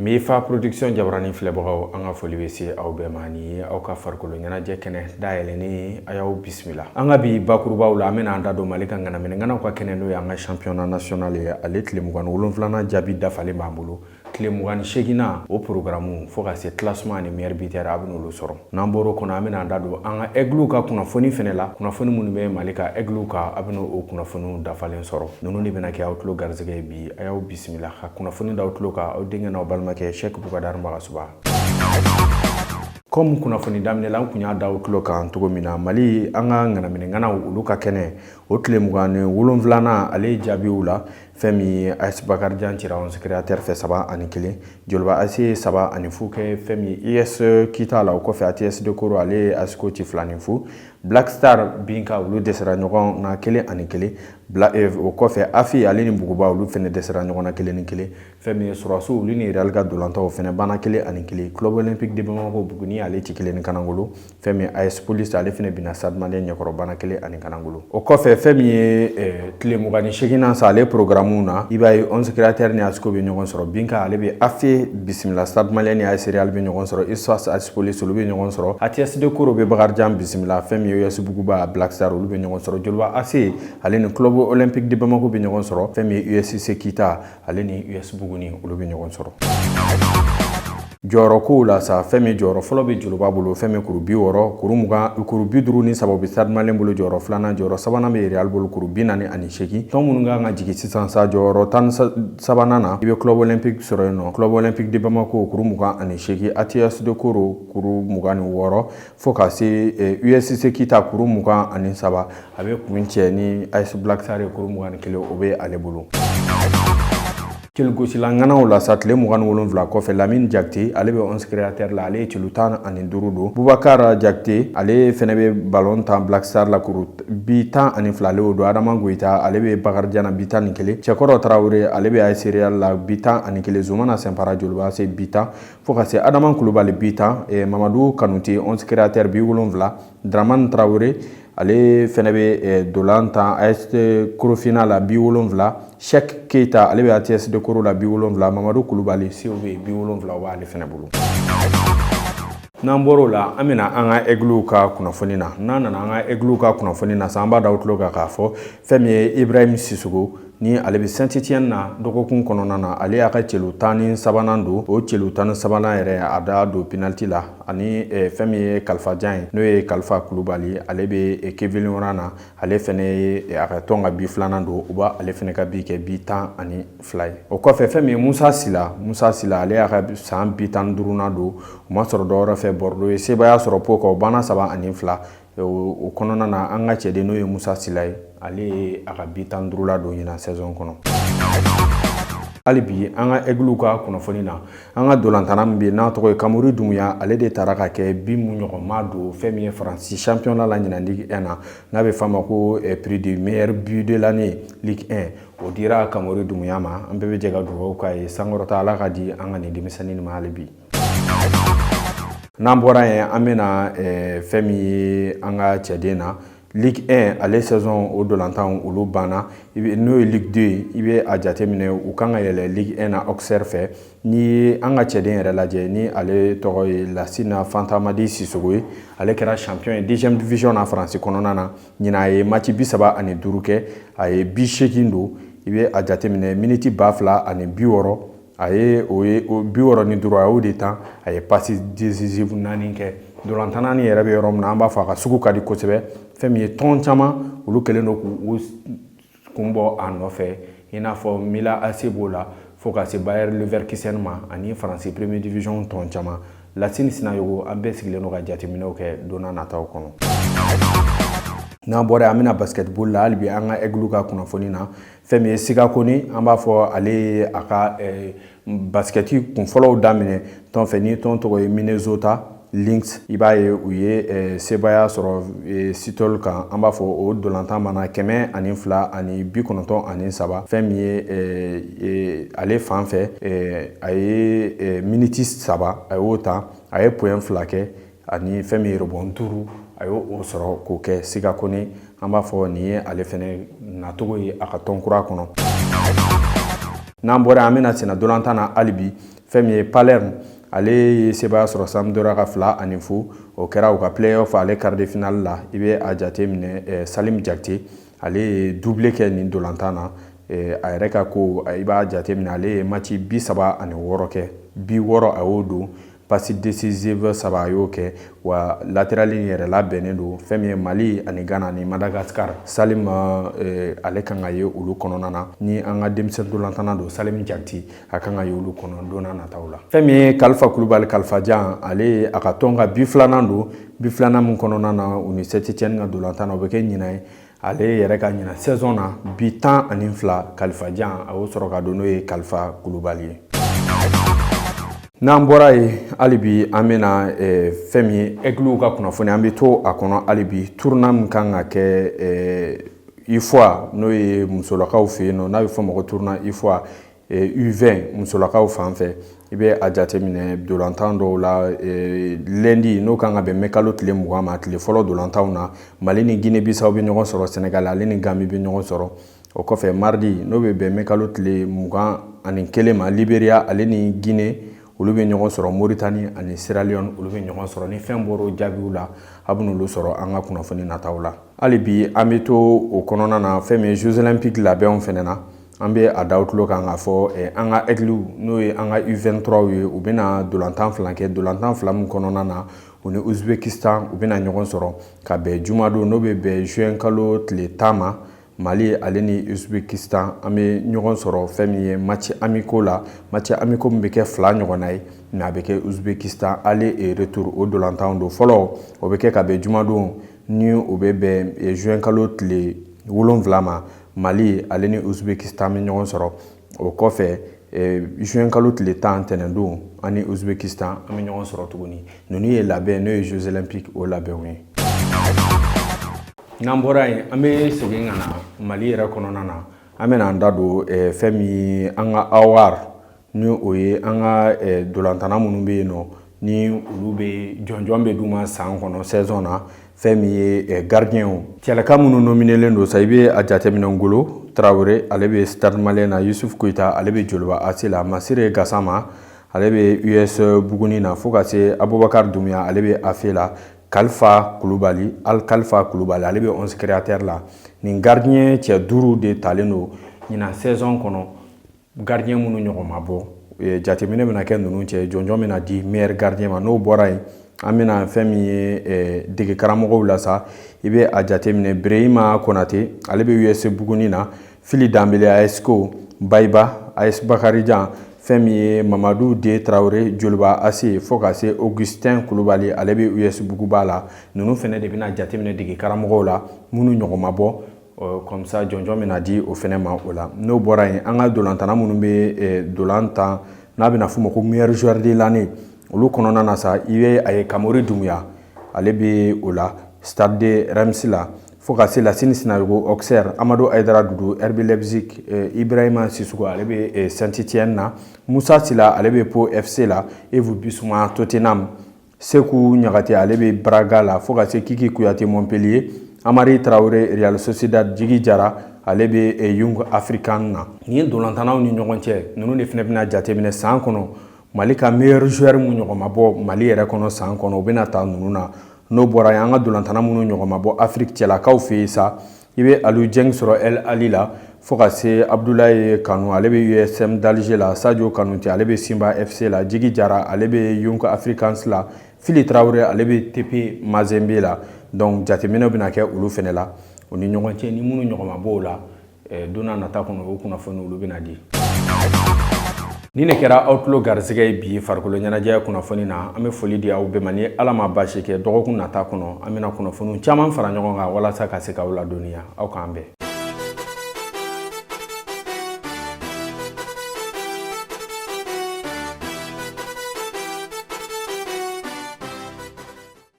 Mifa Production jabaranin filɛbagaw, an ka foli bɛ se aw bɛɛ ma. Ni ye aw ka farikolo ɲɛnajɛ kɛnɛ dayɛlɛnnen ye, a y'aw bisimila. An ka bi bakurubaw la, an bɛna an da don Mali ka ŋanaminɛŋanaw ka kɛnɛ, n'o ye an ka championnat national ye. Ale tile 27nan jaabi dafalen b'an bolo. Tile 28nan o programme, fo ka se classement ani meilleur buteur, a bɛ n'olu sɔrɔ. N'an bɔr'o kɔnɔ, an bɛna an da don an ka Aigles ka kunnafoni fɛnɛ la. Kunnafoni minnu bɛ Mali ka Aigles kan, a bɛ o kunnafoniw dafalen sɔrɔ. Ninnu de bɛna kɛ aw tulo garisɛgɛ ye bi. A y'aw bisimila ka kunnafoni d'aw tulo kan, aw denkɛ n'aw balimakɛ Sɛki Bukadari Magasuba. Comme kunnafoni daminɛ la, an kun y'a da aw tulo kan cogo min na, Mali an ka ŋanaminɛŋanaw, olu ka kɛnɛ, o tile 27nan, ale ye jaabiw la. Fɛn min ye, AS Bakarijan cira Onze Créateurs fɛ 3-1. Joliba AC ye 3-0 kɛ fɛn min ye US Kita la. O kɔfɛ, ATS de Koro, ale ye ASCO ci 2-0. Black Star Binka, olu dɛsɛra ɲɔgɔn na 1-1. O kɔfɛ, AFI, ale ni Buguba, olu fɛnɛ dɛsɛra ɲɔgɔn na 1-1. Fɛn min ye, Sɔrɔsiw, olu ni Real ka dolantanw fɛnɛ banna 1-1. Club Olympique de Bamako, Buguni ale ci kelen ni kanangolo. Fɛn min ye, AS Police, ale fɛnɛ binna Stade Malien ɲɛkɔrɔ, banna 1 ani kanangolo. O kɔfɛ, fɛn min ye, tile 28nan sa, ale programme na, i b'a ye Onze Créateurs ni ASCO bɛ ɲɔgɔn sɔrɔ. Binka, ale bɛ AFE bisimila. Stade Malien ni AS Real bɛ ɲɔgɔn sɔrɔ. USFAS, AS Police, olu bɛ ɲɔgɔn sɔrɔ. ATS de Koro bɛ Bakarijan bisimila. Fɛn min ye, US Buguba, Black Star, olu bɛ ɲɔgɔn sɔrɔ. Joliba AC, ale ni Club Olympique de Bamako bɛ ɲɔgɔn sɔrɔ. Fɛn min ye, USC Kita, ale ni US Buguni, olu bɛ ɲɔgɔn sɔrɔ. Jɔyɔrɔ kow la sa, fɛn min jɔyɔrɔ fɔlɔ bɛ Joliba bolo, fɛn min kuru 60, kuru 20, kuru 53 bɛ Stade Malien bolo jɔyɔrɔ filanan. Jɔyɔrɔ sabanan bɛ Real bolo, kuru 48. Tɔn minnu kan ka jigin sisan sa, jɔyɔrɔ 13nan na, i bɛ Club Olympique sɔrɔ yen nɔ, Club Olympique de Bamako, kuru 28, ATS de Koro, kuru 26, fo ka se USC Kita, kuru 23. A bɛ kun cɛ ni AS Black Star ye, kuru 21, o bɛ ale bolo. Cɛligosilaŋanaw la sa, tile 27 kɔfɛ, Lamine Jakite, ale bɛ Onze Créateurs la, ale ye celu 15 don. Bubakar Jakite, ale fɛnɛ bɛ ballon tan Black Star la, kuru bi 12, ale y'o don. Adama Goyita, ale bɛ Bakarijan na, bi 11. Cɛkɔrɔ Tarawele, ale bɛ AS Real la, bi 11. Zumana Sɛnpara, Joliba AC, bi 10, fo ka se Adama Kulubali, bi 10. Mamadu Kanute, Onze Créateurs, bi 7. Dramane Tarawele, ale fɛnɛ bɛ dolan tan AS Korofina la, bi 7. Cheikh Keita, ale bɛ ATS de Koro la, bi 7. Mamadu Kulubali, COB, bi 7, o b'ale fɛnɛ bolo. N'an bɔr'o la, an bɛna an ka Aigles ka kunnafoni na. N'an nana an ka Aigles ka kunnafoni na sa, an b'a da aw tulo kan k'a fɔ fɛn min ye, Ibrahim Sissoko, ni ale bɛ Saint-Étienne na, dɔgɔkun kɔnɔna na, ale y'a ka celu 13nan don. O celu 13nan yɛrɛ, a da don penalty la. Ani fɛn min ye Kalifajan ye, n'o ye Kalifa Kulubali, ale bɛ Kevin Laurent na, ale fɛnɛ ye a ka tɔn ka bi filanan don. U b'a ale fɛnɛ ka bi kɛ bi 12 ye. O kɔfɛ, fɛn min ye, Musa Sila, Musa Sila, ale y'a ka san bi 15nan don. O ma sɔrɔ dɔwɛrɛ fɛ, Bordeaux ye sebaaya sɔrɔ Pau kan, o banna 3-2. O kɔnɔna na, an ka cɛden, n'o ye Musa Sila ye, ale ye a ka bi 15 la don ɲinan saison kɔnɔ. Hali bi, an ka Aigles ka kunnafoni na, an ka dolantana min bɛ yen n'a tɔgɔ ye Kamori Dumuya, ale de taara ka kɛ bi mun ɲɔgɔn ma don fɛn min ye Faransi championnat la ɲinan Ligue 1 na, n'a bɛ f'a ma ko prix du meilleur but de l'année Ligue 1, o dira Kamori Dumuya ma. An bɛɛ bɛ jɛ ka dugawu k'a ye, sankɔrɔta Ala ka di an ka nin denmisɛnnin ma hali bi. N'an bɔra yen, an bɛna fɛn min ye, an ka cɛden na, Ligue 1, ale saison o dolantan, olu banna. N'o ye Ligue 2 ye, i bɛ a jateminɛ, u kan ka yɛlɛ Ligue 1 na Auxerre fɛ. N'i ye an ka cɛden yɛrɛ lajɛ, ni ale tɔgɔ ye Lasina Fantamadi Sisoko ye, ale kɛra champion ye deuxième division na Faransi kɔnɔna na ɲinan. A ye match 35 kɛ, a ye 80 don. I bɛ a jateminɛ, miniti 2060, a ye o ye 65, a y'o de tan. A ye passe décisive naani kɛ. Dolantanna ni yɛrɛ bɛ yɔrɔ min na, an b'a fɔ a ka sugu ka di kosɛbɛ. Fɛn min ye, tɔn caman, olu kɛlen don k'u kun bɔ a nɔfɛ, i n'a fɔ Milan AC b'o la, fo ka se Bayer Leverkusen ma, ani Faransi Premier Division tɔn caman. Lasine Sinayogo, an bɛɛ sigilen don ka jateminɛw kɛ don n'a nataw kɔnɔ. N'an bɔra, an bɛna basketball la. Hali bi, an ka Aigles ka kunnafoni na, fɛn min ye, Siga Kone, an b'a fɔ ale ye a ka basketi kunfɔlɔw daminɛ tɔn fɛ, ni tɔn tɔgɔ ye Minnesota Lynx. I b'a ye, u ye sebaaya sɔrɔ Seattle kan. An b'a fɔ o dolantan mana 102-93. Fɛn min ye, ale fan fɛ, a ye miniti 3, a y'o ta, a ye point 2 kɛ, ani fɛn min ye, rebond 5, a y'o o sɔrɔ k'o kɛ. Siga Kone, an b'a fɔ nin ye ale fɛnɛ nacogo ye a ka tɔn kura kɔnɔ. N'an bɔra, an bɛna senna dolantan na hali bi. Fɛn min ye, Fɛn min ye Palerme, ale ye sebaaya sɔrɔ Sampdoria ka 2-0. O kɛra u ka play-off ale quart de finale la. I bɛ a jate minɛ, Salim Jakite, ale ye doublé kɛ nin dolantan na. A yɛrɛ ka ko, i b'a jate minɛ, ale ye match 36 kɛ, 60 a y'o don, passe décisive saba a y'o kɛ, wa latéral in yɛrɛ labɛnnen don. Fɛn min ye Mali ani Ghana ni Madagascar, Salim ale kan ka ye olu kɔnɔna na. Ni an ka denmisɛn dolantanna don, Salim Jakite, a kan ka ye olu kɔnɔ don n'a nataw la. Fɛn min ye Kalifa Kulubali, Kalifajan, ale a ka tɔn ka bi filanan don, bi filanan min kɔnɔna na u ni Saint-Etienne ka dolantan na, o bɛ kɛ ɲinan ye. Ale yɛrɛ ka ɲinan saison na, bi 12, Kalifajan a y'o sɔrɔ ka don, n'o ye Kalifa Kulubali ye. N'an bɔra yen, hali bi an bɛna fɛn min ye Aigles ka kunnafoni, an bɛ to a kɔnɔ hali bi. Tournoi min kan ka kɛ UFOA, n'o ye musolakaw fɛ yen nɔ, n'a bɛ fɔ o ma ko tournoi UFOA U20 musolakaw fan fɛ, i bɛ a jateminɛ dolantan dɔw la. Lundi, n'o kan ka bɛn mai kalo tile 20 ma, tile fɔlɔ dolantanw na, Mali ni Guinée Bissau bɛ ɲɔgɔn sɔrɔ, Sénégal ale ni Gambie bɛ ɲɔgɔn sɔrɔ. O kɔfɛ, mardi, n'o bɛ bɛn mai kalo tile 21 ma, Libéria ale ni Guinée, olu bɛ ɲɔgɔn sɔrɔ, Mauritanie ani Sierra Leone, olu bɛ ɲɔgɔn sɔrɔ. Ni fɛn bɔra o jaabiw la, a bɛ n'olu sɔrɔ an ka kunnafoni nataw la. Hali bi an bɛ to o kɔnɔna na. Fɛn min ye Jeux olympiques labɛnw fɛnɛ na, an bɛ a da tulo kan k'a fɔ an ka Aigles, n'o ye an ka U23 ye, u bɛna dolantan fila kɛ, dolantan fila min kɔnɔna na u ni Uzbekistan u bɛna ɲɔgɔn sɔrɔ ka bɛn jumadon, n'o bɛ bɛn juin kalo tile 10 ma. Mali ale ni Uzbekistan, an bɛ ɲɔgɔn sɔrɔ fɛn min ye match amicaux la, match amicaux min bɛ kɛ fila ɲɔgɔnna ye, mais a bɛ kɛ Uzbekistan aller et retour. O dolantanw don fɔlɔ, o bɛ kɛ ka bɛn jumadon, ni o bɛ bɛn juin kalo tile 7 ma. Mali ale ni Uzbekistan bɛ ɲɔgɔn sɔrɔ. O kɔfɛ, juin kalo tile 10, tɛnɛndon, ani Uzbekistan an bɛ ɲɔgɔn sɔrɔ tuguni. Ninnu ye labɛn, n'o ye Jeux olympiques o labɛnw ye. N'an bɔra yen, an bɛ segin ka na Mali yɛrɛ kɔnɔna na. An bɛna an da don fɛn min ye an ka Awar, ni o ye an ka dolantanna minnu bɛ yen nɔ, ni olu bɛ jɔnjɔn bɛ d'u ma san kɔnɔ, saison na. Fɛn min ye gardien cɛlaka minnu nominelen don sa, i bɛ a jateminɛ, Ngolo Tarawele, ale bɛ Stade Malien na, Yusuf Koyita, ale bɛ Joliba AC la, Masire Gasama, ale bɛ US Buguni na, fo ka se Abubakar Dumuya, ale bɛ AFE la, Kalifa Kulubali, Al Kalifa Kulubali, ale bɛ 11 Créateur la. Nin gardien cɛ duuru de talen don ɲinan saison kɔnɔ, gardien minnu ɲɔgɔn ma bɔ. Jateminɛ bɛna kɛ ninnu cɛ, jɔnjɔn bɛna di meilleur gardien ma. N'o bɔra yen, an bɛna fɛn min ye dege karamɔgɔw la sa, i bɛ a jateminɛ, Birehima Konate, ale bɛ US Buguni na, Fili Danbele, ASCO, Bayiba, AS Bakarijan, fɛn min ye Mamadu D Tarawele, Joliba AC, fo ka se Augustin Kulubali, ale bɛ US Buguba la. Ninnu fɛnɛ de bɛna jateminɛ dege karamɔgɔw la, minnu ɲɔgɔn ma bɔ. Comme ça jɔnjɔn bɛna di o fɛnɛ ma o la. N'o bɔra yen, an ka dolantanna minnu bɛ dolan tan, n'a bɛna f'o ma ko meilleur joueur de l'année, olu kɔnɔna na sa, i bɛ a ye Kamori Dumuya, ale bɛ o la Stade de Reims la, fo ka se Lasini Sinayogo, Auxerre, Amadu Ayidara Dudu, RB Leipzig, Ibrahima Sissoko, ale bɛ Saint-Étienne na, Musa Sila, ale bɛ Pau FC la, Yves Bissouma, Tottenham, Seku Ɲagate, ale bɛ Braga la, fo ka se Kiki Kuyate, Montpellier, Amari Traoré, Real Sociedad, Jigi Jara, ale bɛ Young African na. Nin ye dolantannaw ni ɲɔgɔn cɛ, ninnu de fana bɛna jateminɛ san kɔnɔ, Mali ka meilleur joueur mun ɲɔgɔn ma bɔ Mali yɛrɛ kɔnɔ san kɔnɔ, u bɛna taa ninnu na. N'o bɔra yen, an ka dolantanna minnu ɲɔgɔn ma bɔ Afiriki cɛlakaw fɛ yen sa, i bɛ Aliou Dieng sɔrɔ El Ali la, fo ka se Abdoulaye Kanu, ale bɛ USM d'Alger la, Sadio Kanute, ale bɛ Simba FC la, Jigi Jara, ale bɛ Young Africans la, Fili Traoré, ale bɛ TP Mazembe la. Donc jateminɛw bɛna kɛ olu fɛnɛ la, u ni ɲɔgɔn cɛ, ni minnu ɲɔgɔn ma bɔ o la, don n'a nata kɔnɔ, o kunnafoni olu bɛna di. Ni ne kɛra aw tulo garisɛgɛ ye bi farikolo ɲɛnajɛ kunnafoni na, an bɛ foli di aw bɛɛ ma. Ni Ala ma baasi kɛ, dɔgɔkun nata kɔnɔ, an bɛna kunnafoniw caman fara ɲɔgɔn kan walasa ka se k'aw ladɔnniya. Aw k'an bɛn.